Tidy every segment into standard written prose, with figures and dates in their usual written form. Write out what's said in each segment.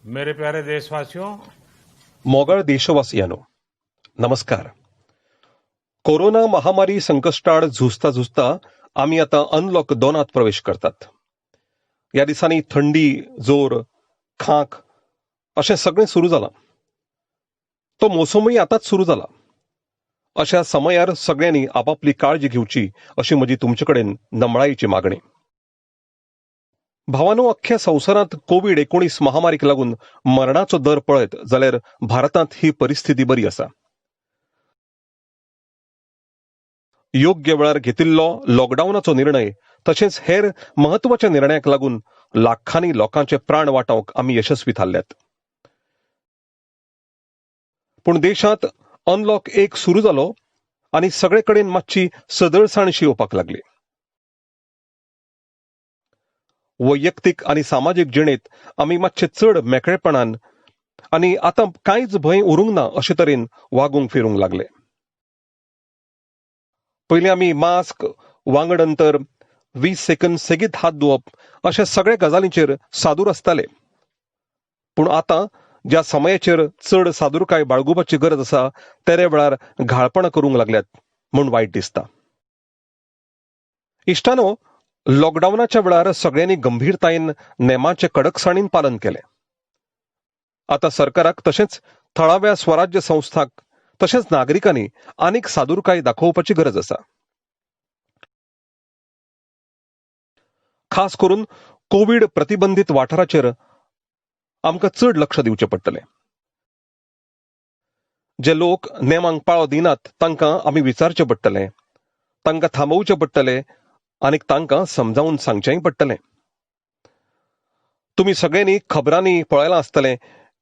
मेरे प्यारे देशवासियों, मोगाळ देशवासियांनो, नमस्कार. कोरोना महामारी संकश्टाआड झुजता झुजता आमी आतां अनलॉक दोनांत प्रवेश करतात. ह्या दिसांनी थंडी, जोर, खांक अशें सगळें सुरू जालां. तो मोसमूय आतांच सुरू जाला. अशा समयार सगळ्यांनी आपापली काळजी घेवची अशी म्हजी तुमचे कडेन नमळायेची मागणी. भावानो, अख्ख्या संवसारांत कोवीड 19 महामारीक लागून मरणाचो दर पळयत जाल्यार भारतांत ही परिस्थिती बरी आसा. योग्य वेळार घेतिल्लो लॉकडावनाचो निर्णय तशेंच हेर म्हत्वाच्या निर्णयाक लागून लाखांनी लोकांचे प्राण वाटावंक आमी यशस्वी थारल्यात. पूण देशांत अनलॉक 1 सुरू जालो आनी सगळे कडेन मातशी सदळसाणशी येवपाक लागली. वैयक्तीक आनी सामाजीक जिणेंत आमी मातशे चड मेकळेपणान आनी आतां कांयच भंय उरूंक ना अशे तरेन वागूंक फिरूंक लागले. पयलीं आमी मास्क, वांगड अंतर, 20 सेकंद सेगीत हात धुवप अशा सगळ्या गजालींचेर सादूर आसताले. पूण आतां ज्या समयाचेर चड सादुरकाय बाळगुपाची गरज आसा तेरे वेळार घाळपणां करूंक लागल्यात म्हूण वायट दिसता. इश्टानो, लॉकडावनाच्या वेळार सगळ्यांनी गंभीरतायेन नेमाचें कडकसाणीन पालन केलें. आतां सरकाराक तशेंच थळाव्या स्वराज्य संस्थांक तशेंच नागरिकांनी आनीक सादुरकाय दाखोवपाची गरज आसा. खास करून कोवीड प्रतिबंधीत वाठाराचेर आमकां चड लक्ष दिवचें पडटलें. जे लोक नेमांक पाळो दिनात तांकां आमी विचारचें पडटलें, तांकां थांबोवचें पडटलें आनी तांकां समजावन सांगचेंय पडटलें. तुमी सगळ्यांनी खबरांनी पळयलां आसतलें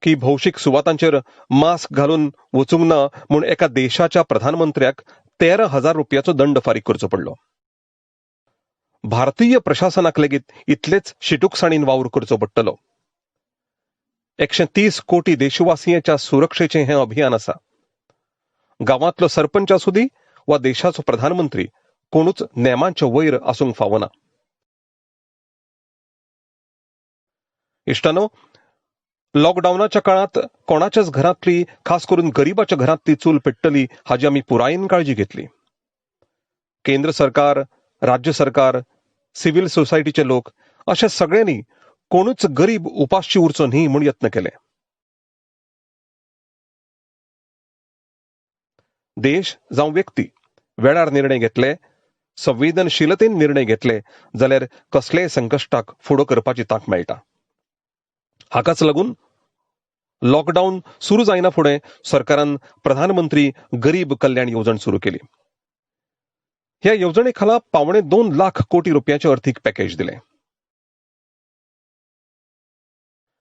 की भौशीक सुवातांचेर मास्क घालून वचूंक ना म्हूण एका देशाच्या प्रधानमंत्र्याक 13,000 रुपयाचो दंड फारीक करचो पडलो. भारतीय प्रशासनाक लेगीत इतलेच शिटूकसाणीन वावर करचो पडटलो. 130 कोटी देशवासियांच्या सुरक्षेचें हें अभियान आसा. गांवांतलो सरपंच आसूं दी वा देशाचो प्रधानमंत्री, कोणूच नेमांचे वयर आसूंक फावना. इश्टानो, लॉकडावनाच्या काळांत कोणाच्याच घरांतली, खास करून गरिबाच्या घरांतली चूल पेट्टली हाजी आमी पुरायेन काळजी घेतली. केंद्र सरकार, राज्य सरकार, सिव्हिल सोसायटीचे लोक अशा सगळ्यांनी कोणूच गरीब उपाशी उरचो न्ही म्हूण यत्न केले. देश जावं व्यक्ती वेळार निर्णय घेतले, संवेदनशीलतेन निर्णय घेतले जाल्यार कसलेय संकश्टाक फुडो करपाची तांक मेळटा. हाकाच लागून लॉकडावन सुरू जायना फुडें सरकारान प्रधानमंत्री गरीब कल्याण येवजण सुरू केली. ह्या येवजणे खाला 1.75 लाख कोटी रुपयाचे अर्थीक पॅकेज दिलें.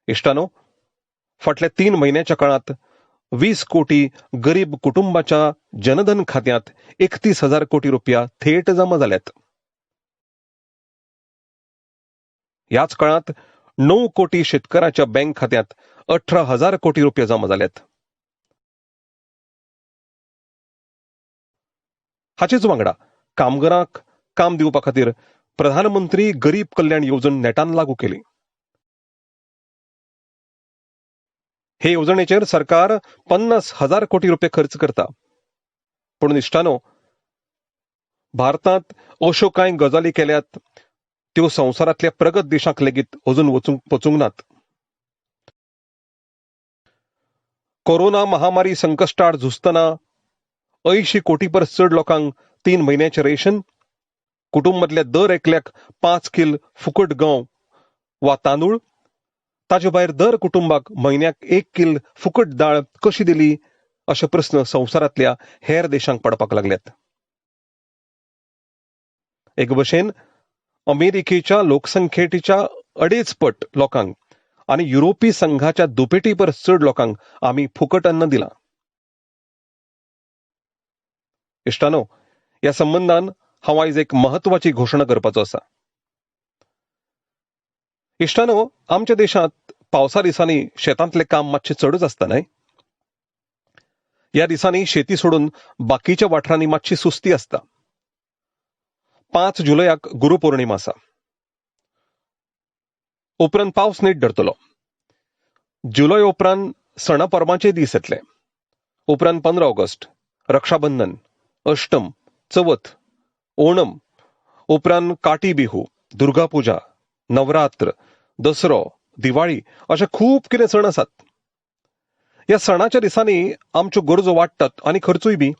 इश्टानो, फाटल्या 3 म्हयन्याच्या काळांत 20 कोटी गरीब कुटुंबाच्या जनधन खात्यांत 31,000 कोटी रुपया थेट जमा जाल्यात. ह्याच काळांत 9 कोटी शेतकऱ्यांच्या बँक खात्यांत 18,000 कोटी रुपया जमा जाल्यात. हाचेच वांगडा कामगारांक काम दिवपा खातीर प्रधानमंत्री गरीब कल्याण येवजण नेटान लागू केली. हे येवजणेचेर सरकार 50,000 कोटी रुपये खर्च करता. पूण इश्टानो, भारतांत अश्यो कांय गजाली केल्यात त्यो संवसारांतल्या प्रगत देशांक लेगीत अजून वचूंक नात. कोरोना महामारी संकश्टाआड झुजतना 80 कोटी परस चड लोकांक 3 म्हयन्याचें रेशन, कुटुंबांतल्या दर एकल्याक 5 किल फुकट गंव वा तांदूळ, ताजे भायर दर कुटुंबाक म्हयन्याक 1 किल फुकट दाळ कशी दिली अशे प्रस्न संवसारांतल्या हेर देशांक पडपाक लागल्यात. एक भशेन अमेरिकेच्या लोकसंख्येच्या 2.5 पट लोकांक आनी युरोपी संघाच्या दुपेटी परस चड लोकांक आमी फुकट अन्न दिलां. इश्टानो, ह्या संबंदान हांव आयज एक म्हत्वाची घोशणा करपाचो आसा. इश्टानो, आमच्या देशांत पावसा दिसांनी शेतांतलें काम मातशें चडच आसता न्हय? ह्या दिसांनी शेती सोडून बाकीच्या वाठारांनी मातशी सुस्ती आसता. 5 जुलयाक गुरुपौर्णिमा आसा. उपरांत पावस नेट धरतलो. जुलय उपरांत सणा परबांचे दीस येतले. उपरांत 15 ऑगस्ट, रक्षाबंधन, अष्टम, चवथ, ओणम, उपरांत काटी बिहू, दुर्गा पुजा, नवरात्र, दसरो, दिवाळी अशे खूब कितें सण आसात. ह्या सणाच्या दिसांनी आमच्यो गरजो वाडटात आनी खर्चूय बी.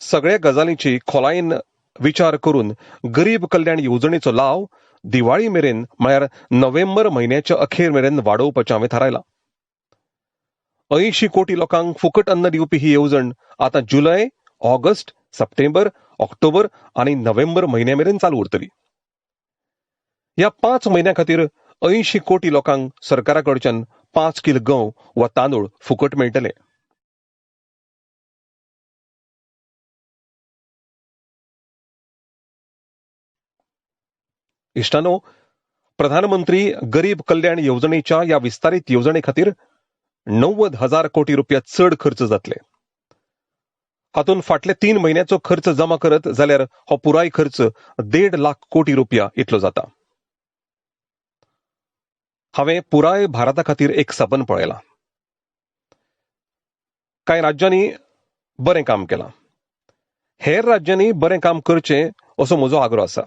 सगळ्या गजालींची खोलायेन विचार करून गरीब कल्याण येवजणेचो लाव दिवाळी मेरेन म्हळ्यार नोव्हेंबर म्हयन्याच्या अखेर मेरेन वाडोवपाचें हांवें थारायलां. 80 कोटी लोकांक फुकट अन्न दिवपी ही येवजण आतां जुलय, ऑगस्ट, सप्टेंबर, ऑक्टोबर आनी नोव्हेंबर म्हयन्या मेरेन चालू उरतली. ह्या 5 म्हयन्यां खातीर 80 कोटी लोकांक सरकारा कडच्यान 5 किल गंव वा तांदूळ फुकट मेळटले. इश्टानो, प्रधानमंत्री गरीब कल्याण येवजणेच्या ह्या विस्तारीत येवजणे खातीर 90,000 कोटी रुपया चड खर्च जातले. हातूंत फाटले 3 म्हयन्याचो खर्च जमा करत जाल्यार हो पुराय खर्च 1.5 लाख कोटी रुपया इतलो जाता. हांवें पुराय भारता खातीर एक सपन पळयलां. कांय राज्यांनी बरें काम केलां, हेर राज्यांनी बरें काम करचें असो म्हजो आग्रो आसा.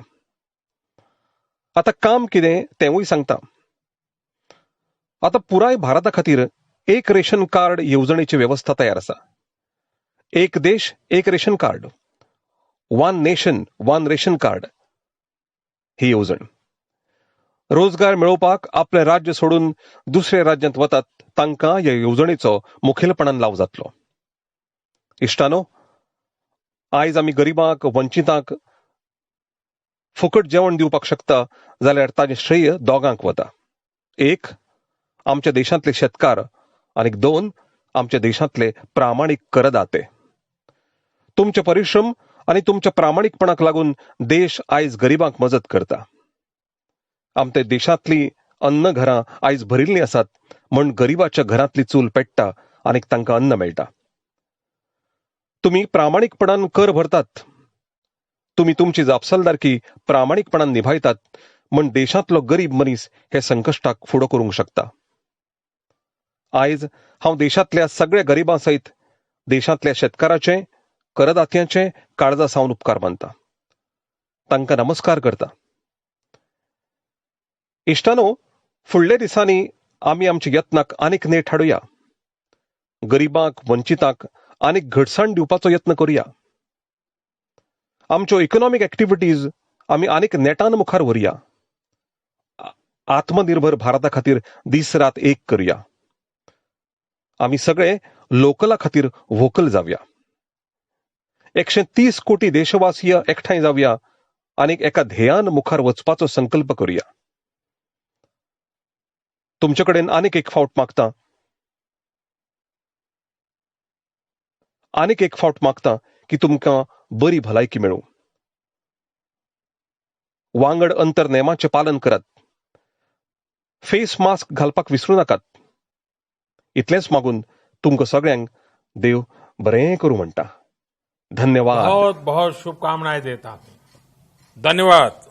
आतां काम कितें तेंवूय सांगता. आतां पुराय भारता खातीर एक रेशन कार्ड येवजणेची वेवस्था तयार आसा. एक देश एक ration card, one nation one ration card ही येवजण. रोजगार मेळोवपाक आपलें राज्य सोडून दुसऱ्या राज्यांत वतात तांकां ह्या येवजणेचो मुखेलपणान लाव जातलो. इश्टानो, आयज आमी गरिबांक, वंचितांक फुकट जेवण दिवपाक शकता जाल्यार ताजें श्रेय दोगांक वता. एक, आमच्या देशांतले शेतकार आनी 2, आमच्या देशांतले प्रामाणीक करदाते. तुमचे परिश्रम आनी तुमच्या प्रामाणीकपणाक लागून देश आयज गरिबांक मजत करता. आमच्या देशांतली अन्न घरां आयज भरिल्लीं आसात म्हण गरिबाच्या घरांतली चूल पेट्टा आनी तांकां अन्न मेळटा. तुमी प्रामाणीकपणान कर भरतात, तुमी तुमची जापसालदारकी प्रामाणीकपणान निभायतात म्हण देशांतलो गरीब मनीस हे संकश्टाक फुडो करूंक शकता. आयज हांव देशांतल्या सगळ्या गरिबां सयत देशांतल्या शेतकाराचे, करदात्यांचे काळजा सावन उपकार मानता, तांकां नमस्कार करता. इश्टानो, फुडल्या दिसांनी आमी आमच्या यत्नाक आनीक नेट हाडुया. गरिबांक, वंचितांक आनीक घटसाण दिवपाचो यत्न करुया. आमच्यो इकॉनॉमीक एक्टिविटीज आमी आनीक नेटान मुखार व्हरुया. आत्मनिर्भर भारता खातीर दीस रात एक करुया. आमी सगळे लोकला खातीर व्होकल जावया. 130 कोटी देशवासीय एकठांय जावया आनी एका ध्येयान मुखार वचपाचो संकल्प करुया. तुमचे कडेन आनीक एक फावट मागता, आनीक एक फावट मागता की तुमकां बरी भलायकी मेळूं. वांगड अंतर नेमाचें पालन करात. फेस मास्क घालपाक विसरूं नाकात. इतलेंच मागून तुमकां सगळ्यांक देव बरें करूं म्हणटा. धन्यवाद. बहुत बहुत शुभकामनाएं देता हूं. धन्यवाद.